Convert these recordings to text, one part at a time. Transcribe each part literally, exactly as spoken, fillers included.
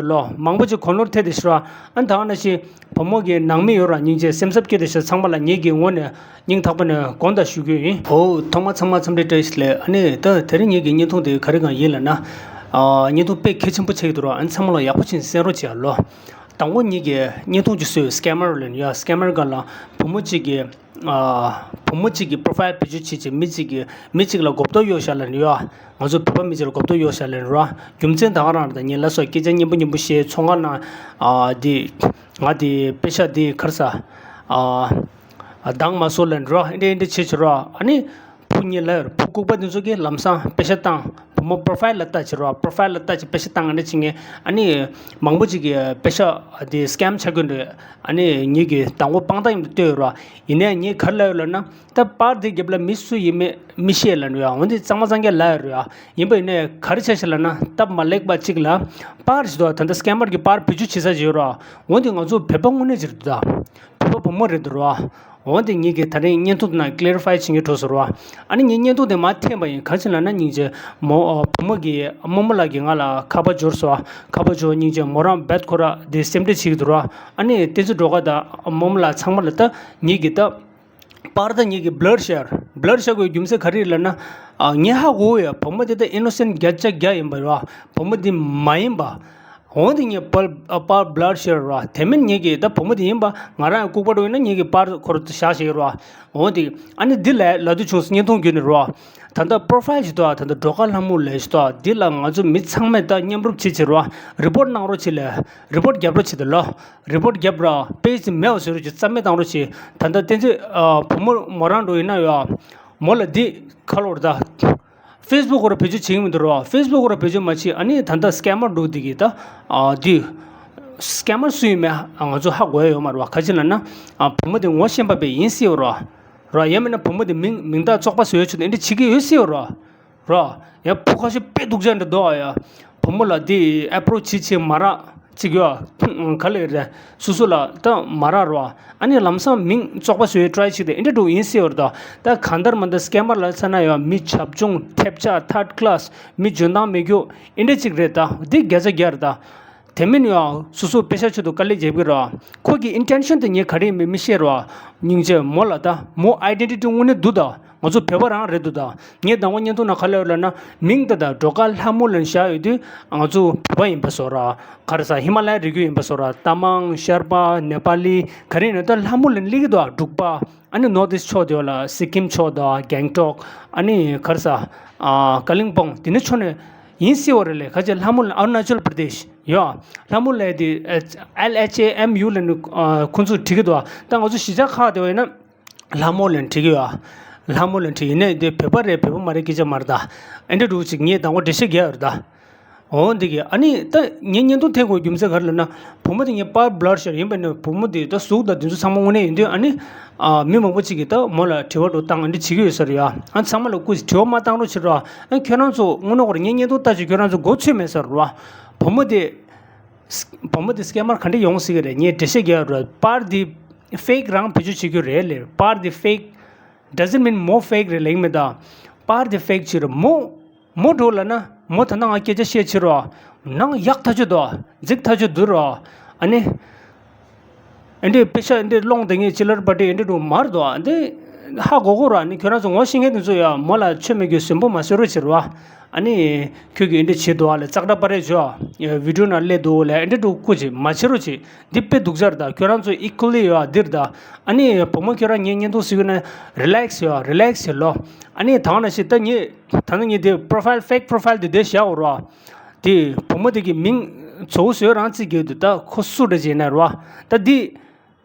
ལོ། མང་པོ་ཅིག་གོ་ནོར་ཐེབས་ཏེ་ཤི་ར། ཨ་ནི་ད་ག་ནང་བཞིན་བུ་མོ་གི་ནང་མི་ཡོད་ར་སྙིང་རྗེ་སེམས་འཚབ་སྐྱེས་ཏེ་ཤི་ཚང་མ་ལ་ངེད་ཀྱི་ངོས་ནས་སྙིང་ཐག་པ་ནས་དགོངས་དག་ཞུ་རྒྱུ་ཡིན། ཧོ། ཐོག་མ་ཚང་མ་འཚམས་འདྲི་བཀྲ་ཤིས་བདེ་ལེགས། ཨ་ནི་ད་དེ་རིང་ངེད་ཀྱི་བརྙན་ཐུང་དེ་ག་རེ་གང་ཡིན་ལབ་ན། ཨ། བརྙན་ཐུང་དཔེ་གལ་ཆེན་པོ་ཆགས་ཀྱི་འདུག་ར། ཨ་ནི་ཚང་མ་ལ་ཡག་པོ་ཅིག་གསན་རོགས་བྱེད་ཨ་ལོ། དང་པོ་ངེད་ཀྱི་བརྙན་ཐུང་ཅིག་བཟོས། སི་ཀེ་མར་ལབ་ནས་ཡོད། སི་ཀེ་མར་སྒང་ལ་བུ་མོ་གཅིག་གིས། ཨ། བུ་མོ་གཅིག་གི་པོ་རོ་ཕའིལ་བེད་སྤྱོད་བྱེད་ཅིག་མི་གཅིག་གིས་མི་གཅིག་ལ་གོ་བརྡ་གཡོག་བཞག་ལབ་ནས་ཡོད། ང་ཚོ་བོད་པ་མི་གཅིག་ལ་གོ་བརྡ་གཡོག་བཞག་ལབ་ནས་ར། རྒྱུ་མཚན་ད་ག་རང་རེད། ད་ངས་ལབ་སོང་། སྐད་ཆ་སྙན་པོ་སྙན་པོ་བཤད། ཚོང་ཁང་ནང་། ཨ། དེ་ང་དེ་པེ་ཤ་དེ་ག་རེ་ཟ། ཨ། འདང་མ་སོང་ལབ་ནས་ར། ཨེ་འདྲ་ཨེ་འདྲ་བྱེད་བྱེད་ར། ཨ་ནི་བུ་གཉིས་ལ་ཡོད། བུ་ལྐུགས་པ་དེ་ཚོ་གིས་ལམ་སང་པེ་ཤ་བཏང་། བུ་མོ་པོ་རོ་ཕའིལ་ལ་ལྟ་བྱེད་ར། པོ་རོ་ཕའིལ་ལ་ལྟ་བྱེད། པེ་ཤ་བཏང་། ཨ་འདྲ་བྱེད་མཁན། ཨ་ནི་མང་པོ་ཅིག་གིས་པེ་ཤ་དེ་སི་ཀེམ་ཆགས་ཀྱི་འདུག་ཨ་ནི་ངེད་ཀྱིས་དང་པོ་དཔང་རྟགས་ཡིན་པ་བཏོན་ཡོད་ར། ཡིན་ནའི་ངས་ག་རེ་ལབ་ཡོད་ལབ་ན། ད་པར་དེ་རྒྱབ་ལ་མི་སུ་ཡིན་མིན་མི་ཤེས་ལབ་ནས་ཡོད། འོན་ཏེ་གཙང་མ་གཙང་རྐྱང་ལབ་ཡོད་རེད་ཡ། ཡིན་པ་ཡིན་ནའི་ག་རེ་བྱས་ཤག་ལབ་ན། སྟབས་མ་ལེགས་པ་གཅིག་ལ་པར་ཞིག་འདུག་ད་ལྟ་སི་ཀེ་མར་གྱིས་པར་བེད་སྤྱོད་བྱེད་ས་ཞིག་ཡོད་རེད། འོན་ཏེ་ང་ཚོ་བོད་པ་དངོས་གནས་ཅིག་རེད་འདུག་ད། བོད་པ་བུ་མོ་རེད་འདུག་རེད། འོན་ཏེ་ངེད་ཀྱིས་ད་རིང་བརྙན་ཐུང་དེ་ནང་ཀི་ལེ་རི་ཕའི་བྱེད་མཁན་འགྲོ་སོང་རེད། ཨ་ནི་ངས་བརྙན་ཐུང་དེ་མར་འཐེན་པ་ཡིན། ག་རེ་བྱས་ལབ་ན། སྙིང་རྗེ་མོ། བུ་མོ་གིས་རྨོ་མོ་ལགས་ཀྱིས་ང་ལ་ཁ་པར་འབྱོར་སོང་། ཁ་པར་འབྱོར། སྙིང་རྗེ་མོ་རང་རྦད་ཁོ་ར་དེ་སེམས་ཁྲལ་བྱེད་ཀྱི་འདུག་རེད། ཨ་ནི་བསྟན་འཛིན་སྒྲོལ་དཀར་དང་རྨོ་མོ་ལགས་ཚང་མ་ལ་ད་ངེད་ཀྱིས་ད། པར་ད་ངེད་ཀྱིས་བྷི་ལར་བྱས། བྷི་ལར་བྱེད་དགོས་རྒྱུ་མཚན་ག་རེ་རེད་ལབ་ན། ཨ། ངས་ཧ་གོ་ཡ། བུ་མོ་དེ་ད་ཨི་ནོ་སེན་ཊི་བརྒྱ་ཆ་བརྒྱ་ཡིན་པ་རེད་བ། བུ་མོ་དེ་མ་ཡིན་པ། འོན་ཏེ་ངས་པར། ཨ། པར་བྷི་ལར་བྱས་རེད་བ། དེ་མིན་ངེད་ཀྱིས་ད་བུ་མོ་དེ་ཡིན་པ། ང་རང་ཡང་ལྐུགས་པ་འདྲ་ཡིན་ན་ངེད་ཀྱིས་པར་ཁོ་རང་བཞག་བཞག་གི་རེད་བ། འོན་ཏེ་ཨ་ནི་འདི་ལ་ལབ་དུས་བྱུང་སོང་། བརྙན་ཐུང་བརྒྱུད་ནས་རེད་བ། ད་ལྟ་པོ་རོ་ཕའིལ་ཞིག་འདུག་ཨ། ད་ལྟ་སྒྲོལ་དཀར་ལྷ་མོ་ལབ་ཞིག་འདུག་ཨ། འདི་ལ་ང་ཚོ་མི་ཚང་མས་ད་མཉམ་རུབ་བྱེད་བྱེད་རེད་བ། རི་པོར་ཊི་གནང་རོགས་བྱེད་ལབ། རི་པོར་ཊི་རྒྱབ་རོགས་བྱེད་དེ་ལོ། རི་པོར་ཊི་རྒྱབ་ར། པེ་ཇི་དེ་མེད་པ་བཟོ་རོགས་གྱིས། རྩ་མེད་བཏང་རོགས་གྱིས། ད་ལྟ་བསྟན་འཛིན། ཨ། བུ་མོ་མོ་རང་འགྲོ་ཡིན་ན་ཡ། མོ་ལ་འདི་ག་རེ་ལབ་དགོས་རེད་ད། ཕེ་སི་བུག་ཁོ་རང་བེད་སྤྱོད་བྱེད་ཀྱི་མི་འདུག་ར། ཕེ་སི་བུག་ཁོ་རང་བེད་སྤྱོད་མ་བྱེད། ཨ་ནི་ད་ལྟ་སི་ཀེ་མར་འདུག་འདི་གིས་ད། ཨ། འདི་སི་ཀེ་མར་སུ་ཡིན་མིན་ང་ཚོ་ཧ་གོ་ཡ་ཡོད་མ་རེད་བ། ག་རེ་བྱས་ལབ་ན། ཨ། བུ་མོ་དེ་ངོ་ཤེས་པ་དཔེ་ཡིན་སྲིད་པ་རེད་བ། ར། ཡང་མིན་ན་བུ་མོ་དེ་མིང་མིང་རྟགས་བཙོག་པ་བཟོས་ཡོད་ཆོག་ནས་འདི་འདྲ་བྱེད་ཀྱི་ཡོད་སྲིད་པ་རེད་བ། ར། ཡ། བུ་ཁ་ཤས་དཔེ་སྡུག་ཅག་འདྲ་འདུག་ཨ། ཡ། བུ་མོ་ལ་དེ་ཨེ་པོ་རོ་ཆི་བྱེད་བྱེད་མ་རག་ཅིག་ཡོད། ག་ལེར་རེད། སོ་སོ་ལ་ད་མ་རག་ར། ཨ་ནི་ལམ་སང་མིང་བཙོག་པ་བཟོ་ཡའི་ཊ་རའི་བྱེད་དེ་འདི་འདྲ་འདུག་ཡིན་སྲིད་པ་རེད་ད། ད་གང་ལྟར་མ་ད་སི་ཀེ་མར་ལ་མཚོན་ན་ཡ། མི་བྱབ་ཆུང་། ཐེབས་ཆག། ཐར་ཌི་ཀི་ལེ་སི། མི་འཇོན་ཐང་མེད་རྒྱུ་འདི་འདྲ་ཅིག་རེད་ད། འདི་བརྒྱ་ཆ་བརྒྱ་རེད་ད། དེ་མིན་ཡང་སོ་སོ་པེ་ཤ་ཆེད་དུ་དཀའ་ལས་རྒྱབ་ཀྱི་རེད། ཁོ་གི་ཨིན་ཊེན་ཤན་དེ་ངས་ག་རེ་ཡིན་མིན་མི་ཤེས་ར། སྙིང་རྗེ་མོ་ལ་ད་མོ་ཨའི་ཌེན་ཊི་ཊི་དངོས་གནས་འདུག་ད། ང་ཚོ་བོད་པ་རང་རེད་འདུག་ད། ངས་དང་པོ་བརྙན་ཐུང་ནང་ག་རེ་ལབ་ཡོད་ལབ་ན། མིང་ད་ད་སྒྲོལ་དཀར་ལྷ་མོ་ལབ་བཞག་ཡོད་དུས་ང་ཚོ་བོད་པ་ཡིན་པ་བཟོ་ར། ག་རེ་ཟ། ཧི་མ་ལ་ཡའི་རི་རྒྱུད་ཡིན་པ་བཟོ་ར། རྟ་མང་། ཤར་པ། ནེ་པ་ལི། ག་རེ་ཡིན་ན་ད་ལྷ་མོ་ལབ་སླེབས་ཀྱི་འདུག་ཨ། འབྲུག་པ། ཨ་ནི་ནོར་ཐི་ཨིསཊ་ཕྱོགས་དེ་བ་ལ་སི་ཀིམ་ཕྱོགས་དང་གེང་ཊོག། ཨ་ནི་ག་རེ་ཟ། ཨ། ཀ་ལིམ་པོང་དེ་ནི་ཕྱོགས་ནས་ཡིན་སྲིད་པ་རེད་ལེ། ཁ་ཅིག་ལྷ་མོ་ལབ། ཨ་རུ་ན་ཅལ་པྲ་དེ་ཤི་ཡོད། ལྷ་མོ་ལབ་དེ་ཨེལ་ཨེཆ་ཨེ་ཨེམ་ཡུ་ལབ་ནི། ཨ། ཁོང་ཚོས་བྲིས་ཀྱི་འདུག་ཨ། ད་ང་ཚོ་གཞིས་ཆགས་ཁག་དེ་བ་ཡིན་ན་ལྷ་མོ་ལབ་བྲིས་ཀྱི་ཡོད། ལྷ་མོ་ལབ་བྲིས། ཡིན་ནའི་དེ་བོད་པ་རེད་བོད་པ་མ་རེད་སྐད་ཆ་མ་རེད་ད། ཨེ་འདྲ་འདྲ་བོ་ཅིག་ངས་དང་པོ་འགྲེལ་བཤད་རྒྱག་ཡོད་རེད་ད། འོ་འདི་གི། ཨ་ནི་ད་ངས་བརྙན་ཐུང་འཐེན་དགོས་རྒྱུ་མཚན་ག་རེ་ལབ་ན། བུ་མོ་དེ་ངས་པར་བྷི་ལར་བྱས་ཡིན་པ་ནི། བུ་མོ་དེ་ད་གཟུགས་དང་དེ་ཚོ་ཚང་མ་དངོས་གནས་ཡིན་དུས། ཨ་ནི། ཨ། མི་མང་པོ་ཅིག་གིས་ད་མོ་ལ་དྲི་བ་འདྲ་བཏང་འདི་བྱེད་ཀྱི་ཡོད་ས་རེད་ཡ། ཨ། ཚང་མ་ལ་སྐུ་དྲི་བ་མ་བཏང་རོགས་བྱེད་རོགས། ཨ། ཁྱོད་རང་ཚོ་དངོས་གནས་ཁོ་རང་ངས་བརྙན་ཐུང་ལྟ་བྱས་ཁྱོད་རང་ཚོ་མགོ་ཚོས་མེད་ས་རེད་རོ། བུ་མོ་དེ། བུ་མོ་དེ་སི་ཀེ་མར་ག་འདྲ་ཡོང་སྲིད་ཀྱི་རེད། ངས་འགྲེལ་བཤད་རྒྱག་རོགས། པར་དེ་ཕེག་རང་བེད་སྤྱོད་བྱེད་རྒྱུ་རེད་ལེ། པར་དེ་ཕེག་doesn't mean more fake རེད་ལེ། ཡིན་མིན་ད། པར་དེ་ཕེག་བྱེད་རོགས་མོ། མོ་འགྲོ་ལབ་ན་མོ་ད་ནང་ང་སྐད་ཆ་བཤད་ཕྱིར་རོ། ནང་ཡག་ཐག་ཆོད་དོ། འཛིག་ཐག་ཆོད་འདུག་རོ། ཨ་ནི། ཨེ་འདྲས་པེ་ཤ་ཨེ་འདྲས་སློང་དེ་ངས་ཅི་ལར་པ་ཏི་ཨེ་འདྲས་འགྲོ་མར་དོ། ཨ་འདི་ཧ་གོ་གོ་རོ། ཨ་ནི་ཁྱོད་རང་ཚོ་ངོ་ཤེས་མཁན་དེ་ཚོ་ཡ་མོ་ལ་ཆོ་མེད་རྒྱུ་ཟིན་པོ་མ་ཟེར་རོ་ཕྱིར་རོ། ཨ་ནི་ཁྱོད་ཀྱིས་ཨེ་འདྲས་བྱེད་དོ་ཨ་ལ་ཙག་སྒྲ་པ་རེ་བྱོས། ཨ་བི་ཌིའོ་ནང་སླེབས་འདུག་ལ་ཨེ་འདྲས་འགྲོ་སྐུ་ཅིག་མ་བྱེད་རོ་ཅིག་འདི་དཔེ་སྡུག་ཅག་རེད་ད། ཁྱོད་རང་ཚོ་ཨི་ཀུ་ལི་ཡོད་ཨ་འདིར་ད། ཨ་ནི་བུ་མོ་ཁྱོད་རང་ངའི་བརྙན་ཐུང་གཟིགས་ཡོད་ན་རི་ལེག་སི་ཡོད་རི་ལེག་སི་ལོ། ཨ་ནི་ད་ག་ནང་བཞིན་ད་ངས་ད་ནི་ངས་དེ་པོ་རོ་ཕའིལ་ཕེག་པོ་རོ་ཕའིལ་དེ་དེ་བཞག་འོ་རོ། དེ་བུ་མོ་དེ་གི་མིང་ཚོ་བཟོས་རང་བརྩི་གི་འདུག་ད་ཁོ་སུ་འདྲ་ཅིག་ཡིན་ན་རོ། ད་འདི་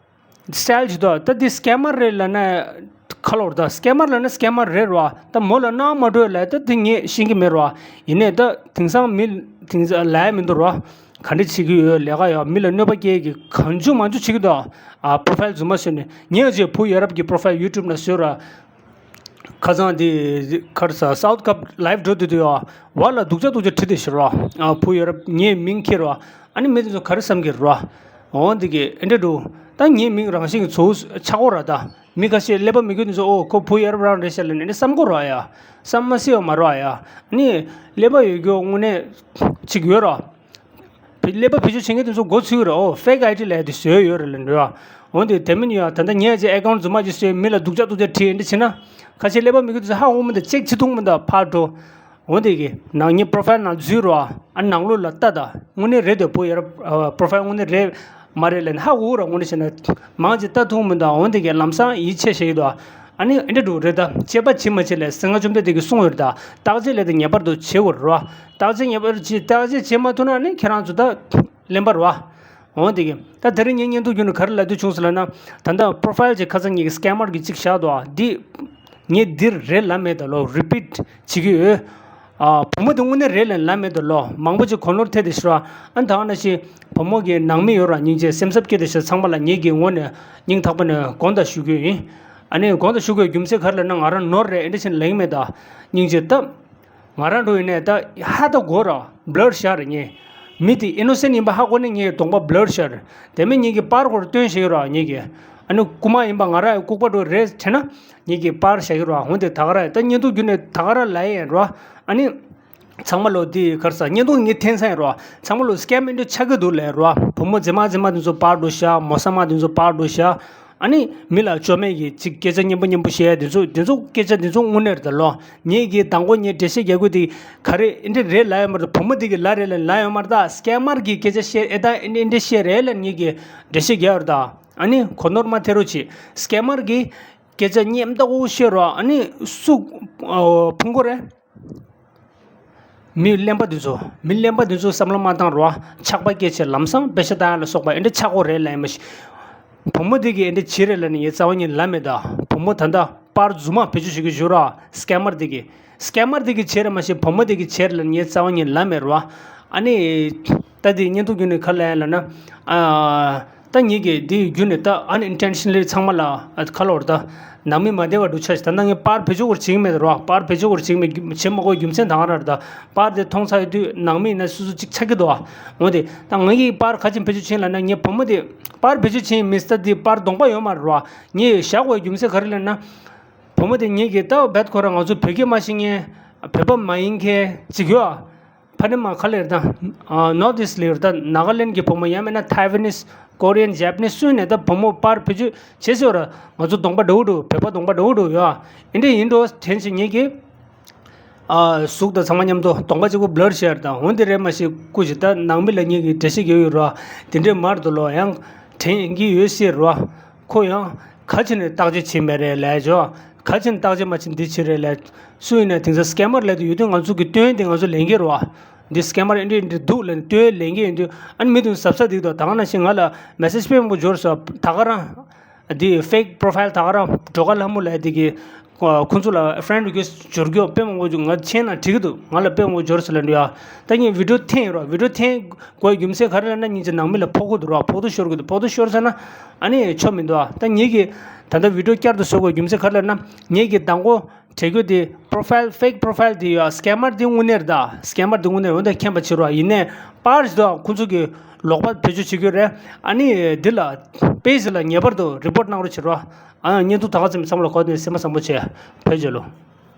སི་ཊའིལ་ཅིག་འདུག་ད་འདི་སི་ཀེ་མར་རེད་ལབ་ན་ཁ་ལོ་རེད། ད་སི་ཀེ་མར་ལབ་ན་སི་ཀེ་མར་རེད་རོ། ད་མོ་ལ་གནང་མ་འགྲོ་ལབ་ད་དེ་ངས་ཤེས་ཀྱི་མེད་རོ། ཡིན་ནའི་ད་དེང་སང་མི་དེང་སང་ལབ་ཡ་མི་འདུག་རོ། ག་འདྲ་བྱེད་ཀྱི་ཡོད། ལས་ཀ་ཡོད། མི་ལ་གནོད་པ་སྐྱེལ་གྱི་གང་བྱུང་མང་བྱུང་བྱེད་ཀྱི་འདུག་ཨ། པོ་རོ་ཕའིལ་རྫུན་མ་བཟོས་ནས། ངས་ཨ་ཅེ་བུ་ཡ་རབས་ཀྱི་པོ་རོ་ཕའིལ་ཡུ་ཊུབ་ནང་བཟོས་ར། ཁ་སང་དེ་ག་རེ་ཟ། སའུཐ་ཀབ་ལའིབ་འགྲོ་དུས་དུས་ཡ། བ་ལ་སྡུག་ཅག་སྡུག་ཅག་བྲིས་ཏེ་ཤི་ར། ཨ། བུ་ཡ་རབས་ངའི་མིང་ཁྱེར་ར། ཨ་ནི་མི་དེ་ཚོ་ག་རེ་བསམ་གྱི་ར། འོ་འདི་གི་ཨེ་འདྲ་འགྲོ། ད་ངའི་མིང་རང་བཞིན་གྱི་ཚོ་ཆགས་གོ་ར། ད་མི་ཁ་ཤས་ཀླད་པ་མི་དགོས་དེ་ཚོ་ཨོ་ཁོ་བུ་ཡ་རབས་རང་རེད་ཤག་ལབ་ནས་ཨེ་འདྲ་བསམ་གོ་ར་ཡ། བསམ་མ་སྲིད་པ་མ་ར་ཡ། ཨ་ནི་ཀླད་པ་ཡོད་རྒྱུ་དངོས་གནས་ཅིག་ཡོད་ར། བེད་ཀླད་པ་བེད་སྤྱོད་བྱེད་མཁན་དེ་ཚོ་མགོ་ཚོས་ཀྱི་རེད། ཨོ་ཕེག་ཨའི་ཌི་ལབ་ཡ་དེ་བཟོས་ཡོད་རེད་ལབ་འདྲ། འོ་དེ་དེ་མིན་ཡང་ད་ལྟ་ངས་ཅིག་ཨེ་ཀའུན་ཊི་རྫུན་མ་ཅིག་བཟོས་མི་ལ་སྡུག་ཅག་སྡུག་ཅག་བྲིས་འདྲ་བྱེད་ན། ཁ་ཤས་ཀླད་པ་མི་དགེ་དེ་ཚོ་ཧ་གོ་མི་འདུག་ཅེག་བྱེད་ཐུབ་མི་འདུག་ཕར་འགྲོ། འོ་དེ་གི་ནང་ངའི་པོ་རོ་ཕའིལ་ནང་འཛུལ་རོགས། ཨ་ནང་ལོགས་ལ་ལྟ་ད། དངོས་གནས་རེད་དེ་བོ་ཡར་པོ་རོ་ཕའིལ་དངོས་གནས་རེད་མ་རེད་ལབ་ནས་ཧ་གོ་ར། དངོས་གནས་བྱས་ན་མང་ཅིག་ལྟ་ཐུབ་མི་འདུག་འོ་དེ་གི་ལམ་སང་ཡིད་ཆེས་བྱེད་ཀྱི་འདུག་ཨ་ནི་ཨེ་འདྲ་འགྲོ་རེད་ད། དཔྱད་པ་བྱེད་མ་བྱེད་ལས་སེམས་ངན་བཅོམ་ལྡན་འདས་ཀྱིས་གསུངས་ཡོད་རེད་ད། བརྟག་དཔྱད་ལས་དེ་ངེས་པར་དུ་བྱེད་དགོས་རེད་རོ། བརྟག་དཔྱད་ངེས་པར་བྱེད། བརྟག་དཔྱད་བྱེད་མ་ཐུབ་ན་ནི་ཁྱེད་རང་ཚོ་ད་གླེན་པ་རོ། འོ་དེ་གི་ད་དེ་རིང་ངས་བརྙན་ཐུང་བརྒྱུད་ནས་ག་རེ་ལབ་འདོད་བྱུང་ཟེར་ལབ་ན། ད་ལྟ་པོ་རོ་ཕའིལ་གྱི་ཁ་སང་ངེད་ཀྱི་སྐེ་མར་གྱི་གཅིག་བཞག་འདུག་ཨ། འདི་ངས་འདིར་རེད་ལབ་མེད་ད་ལོ། རི་པིཊ་བྱེད་ཀྱི་ཡོད། ཨ་བུ་མོ་དེ་དངོས་གནས་རེད་ལབ་ལབ་མེད་ད་ལོ། མང་པོ་ཅིག་གོ་ནོར་ཐེབས་དེ་ཤི་ར། ཨ་ད་ག་ནང་བཞིན་བུ་མོ་གི་ནང་མི་ཡོད་ར། སྙིང་རྗེ་སེམས་འཚབ་སྐྱེས་དེ་ཤི། ཚང་མ་ལ་ངེད་ཀྱི་ངོས་ནས་སྙིང་ཐག་པ་ནས་དགོངས་དག་ཞུ་རྒྱུ་ཡིན། ཨ་ནི་དགོངས་དག་ཞུ་དགོས་རྒྱུ་མཚན་ག་རེ་ལབ་ན། ང་རང་ནོར་རེད་ཨེ་འདྲ་བྱས་ནས་ལབ་ཀྱི་མེད་ད། སྙིང་རྗེ་ད། ང་རང་འགྲོ་ཡིན་ནས་ད་ཧ་ད་གོ་ར། བླར་ཤ་རེད་ངས། མི་དེ་ཨི་ནོ་སེན་ཊི་ཡིན་པ་ཧ་གོ་ནས་ངས་གདོང་པ་བླར་ཤ་རེད། དེ་མིན་ངེད་ཀྱི་པར་སྐོར་སྟོན་བྱེད་ཀྱི་ར་ངེད་ཀྱི། ཨ་ནི་རྐུ་མ་ཡིན་པ་ང་རང་ལྐུགས་པ་འགྲོ་རེད་དྲན་ན། ངེད་ཀྱི་པར་བཞག་གི་ར། འོན་ཏེ་ད་ག་ར་ད་བརྙན་ཐུང་བརྒྱུད་ནས་ད་ག་ར་ལབ་ཡ་ཡིན་ར། ཨ་ནི། ཚང་མ་ལོ་དེ་ག་རེ་ཟ། བརྙན་ཐུང་ངས་འཐེན་ས་ཡིན་ར། ཚང་མ་ལོ་སྐེ་མ་ཨེ་འདྲ་ཆགས་ཀྱི་འདུག་ལབ་ར། བུ་མོ་མཛེས་མ་མཛེས་མ་དེ་ཚོ་པར་འགྲོ་ཤ། མོ་ཟ་མ་དེ་ཚོ་པར་འགྲོ་ཤ། ཨ་ནི་མི་ལ་བཅོས་མེད་ཀྱི་ཅིག་སྐད་ཆ་སྙན་པོ་སྙན་པོ་བཤད་ཡ་དེ་ཚོ་དེ་ཚོ་སྐད་ཆ་དེ་ཚོ་དངོས་གནས་རེད་ད་ལོ། ངེད་ཀྱིས་དང་པོ་ངས་འགྲེལ་བཤད་རྒྱག་དགོས་དེ་ག་རེ་ཨེ་འདྲ་རེད་ལབ་ཡོད་མ་རེད་ད། བུ་མོ་དེ་གིས་ལབ་རེད་ལབ་ལབ་ཡོད་མ་རེད་ད། སྐེ་མར་གྱིས་སྐད་ཆ་བཤད་ཨེ་ད་ཨེ་འདྲ་ཨེ་འདྲ་བཤད་རེད་ལབ་ངེད་ཀྱིས་འགྲེལ་བཤད་རྒྱག་ཡོད་རེད་ད། ཨ་ནི་གོ་ནོར་མ་ཐེབས་རོགས་བྱེད། སྐེ་མར་གྱིས་སྐད་ཆ་སྙན་པོ་བཤད་རོགས། ཨ་ནི་སུ་ཕུང་གོ་རེད། མི་གླེན་པ་འདི་ཚོ། མི་གླེན་པ་འདི་ཚོ་བསམ་བློ་མ་བཏང་རོགས། ཆགས་པ་སྐྱེ་ཆེད་ལམ་སང་པེ་ཤ་བཏང་ཡ་ལ་སོགས་པ་ཨེ་འདྲ་ཆགས་གོ་རེད་ལབ་ཡིན་པ་ཞིག་བུ་མོ་འདི་གིས་ཨེ་འདྲ་བྱེད་རེད་ལབ་ནས་ངས་རྩ་བ་ཉིད་ལབ་མེད་ད། བུ་མོ་ད་ལྟ་པར་རྫུན་མ་བེད་སྤྱོད་བྱེད་ཀྱི་བཞུགས་ར། སྐེ་མར་འདི་གིས། སྐེ་མར་འདི་གིས་བྱེད་རེད་མ་ཤེས། བུ་མོ་འདི་གིས་བྱེད་རེད་ལབ་ནས་ངས་རྩ་བ་ཉིད་ལབ་མེད་རོ། ཨ་ནི། ད་འདི་བརྙན་ཐུང་བརྒྱུད་ནས་ག་རེ་ལབ་ཡ་ལབ་ན། ཨ། ད་ངེད་ཀྱིས་འདི་བརྒྱུད་ནས་ད་unintentionally་ཚང་མ་ལ་ཨ་ག་རེ་ལབ་དགོས་རེད་ད། ནང་མི་མ་བདེ་བ་འདྲ་ཆགས་ཤག་ད་ལྟ་ངས་པར་བེད་སྤྱོད་སྐོར་བྱེད་ཀྱི་མེད་རོ། པར་བེད་སྤྱོད་སྐོར་བྱེད་མེད་བྱེད་མ་དགོས་རྒྱུ་མཚན་ད་ག་རང་རེད་ད། པར་དེ་མཐོང་ཚར་ཡོང་དུས་ནང་མི་ཡིན་ན་སོ་སོ་གཅིག་ཆགས་ཀྱི་འདུག་འོ་དེ་ད་ང་གིས་པར་ག་ཅིག་བེད་སྤྱོད་བྱས་ལབ་ན། ངའི་བུ་མོ་དེ་པར་བེད་སྤྱོད་བྱས་མི་སྲིད་ད། འདི་པར་གདོང་པ་ཡོད་མ་རེད་རོ། ངས་བཞག་དགོས་རྒྱུ་མཚན་ག་རེ་ལབ་ན། བུ་མོ་དེ་ངེད་ཀྱིས་ད་བེད་ཁོ་རང་ང་ཚོ་བོད་སྐད་མ་ཤེས་མཁན། བོད་པ་མ་ཡིན་མཁན་ཅིག་ཡོད་ཨ། ཕ་ནི་མ་ག་ལེར་དང་། ནོར་ཐི་ཨིསཊ་ལ་ཡོད་ད། ནཱ་ག་ལེནཌ་གི་བུ་མོ་ཡང་མིན་ན་ཐའེ་ཝན་ནིས། ཀོ་རི་ཡན། ཇེ་པ་ནིས་སུ་ཡིན་ནའི་ད་བུ་མོ་པར་བེད་སྤྱོད་བྱེད་སྲིད་ཡོད་ར། ང་ཚོ་གདོང་པ་འདྲ་བོ་འདྲ་བོ། བོད་པ་གདོང་པ་འདྲ་བོ་འདྲ་བོ་ཡོད་ཨ། ཨེ་འདྲ་ཡིན་འགྲོ་དྲན་བྱས་ངེད་ཀྱིས། ཨ། གཟུགས་དང་ཚང་མ་མཉམ་དུ་གདོང་པ་གཅིག་པོ་བླར་བྱས་ར་དང་། འོན་ཏེ་རེད་མ་ཤེས་སྐུ་ཞིག་ད་ནང་མི་ལ་ངེད་ཀྱིས་འགྲེལ་བཤད་རྒྱག་ཡོད་ར། དེ་འདྲས་མ་རེད་ད་ལོ། ཡང་དྲན་གྱི་ཡོད་སྲིད་ར། ཁོ་ཡང་ག་ཅི་ནས་བརྟག་དཔྱད་བྱས་མེད་རེད་ལབ་ཅོ། ག་ཅི་ནས་བརྟག་དཔྱད་མ་བྱས་འདི་བྱས་རེད་ལབ། སུ་ཡིན་ན་དེང་སང་སྐེ་མར་ལབ་དུས་ཡོད་དུས་ང་ཚོ་གི་སྟོན་དེ་ང་ཚོ་ལེན་གྱི་རེད་བ། འདི་སྐེ་མར་ཨེ་འདྲས་འདྲས་འདུག་ལབ་ནས་སྟོན་ལེན་གྱི་ཡོད་དུས། ཨ་ནི་མི་དེ་གཟབ་གཟབ་འདུག་ད། ད་ག་ནང་བཞིན་ང་ལ་མེ་སེཇ་དཔེ་མང་པོ་འབྱོར་སོང་། ད་ག་རང་འདི་ཕེག་པོ་རོ་ཕའིལ་ད་ག་རང་སྒྲོལ་དཀར་ལྷ་མོ་ལབ་དེ་གི་ཁོ་ཚོ་ལ་ཕ་རེན་ཌི་རི་ཀུ་ཨེསཊ་འབྱོར་རྒྱུ་དཔེ་མང་པོ་འབྱོར། ང་མཆན་ནང་བྲིས་ཀྱི་འདུག་ང་ལ་དཔེ་མང་པོ་འབྱོར་སོང་ལབ་འདུག་ཡ། ད་ངས་བི་ཌི་ཡོ་འཐེན་ཡོད་རོགས། བི་ཌི་ཡོ་འཐེན་དགོས་རྒྱུ་མཚན་ག་རེ་ལབ་ན། སྙིང་རྗེ་ནང་མི་ལ་ཕོག་གི་འདུག་རོགས། ཕོག་ཐུག་ཤོར་གི་འདུག་ཕོག་ཐུག་ཤོར་ཚར་ན་ཨ་ནི་ཆོ་མི་འདུག་ཨ། ད་ངེད་ཀྱིས་ད་ལྟ་བི་ཌི་ཡོ་བསྐྱར་དུ་བཟོ་དགོས་རྒྱུ་མཚན་ག་རེ་ལབ་ན། ངེད་ཀྱིས་དང་པོ་བྲིས་རྒྱུ་དེ་པོ་རོ་ཕའིལ། ཕེག་པོ་རོ་ཕའིལ་དེ་ཡོད། སྐེ་མར་དེ་དངོས་གནས་རེད་ད། སྐེ་མར་དེ་དངོས་གནས་རེད། འོན་ཏེ་མཁྱེན་པ་བྱེད་རོགས། ཡིན་ནའི་པར་ཞིག་འདུག་ཁོ་ཚོ་གི་ལོག་པ་བེད་སྤྱོད་བྱེད་རྒྱུ་རེད། ཨ་ནི་འདི་ལ་པེ་ཇི་ལ་ངེས་པར་དུ་རི་པོར་ཊི་གནང་རོགས་བྱེད་རོགས། ཨ། བརྙན་ཐུང་ད་ག་ཙམ་བསམ་བློ་འཁོར་ནས་སེམས་པ་བཟང་པོ་བྱས། བོད་རྒྱལ་ལོ།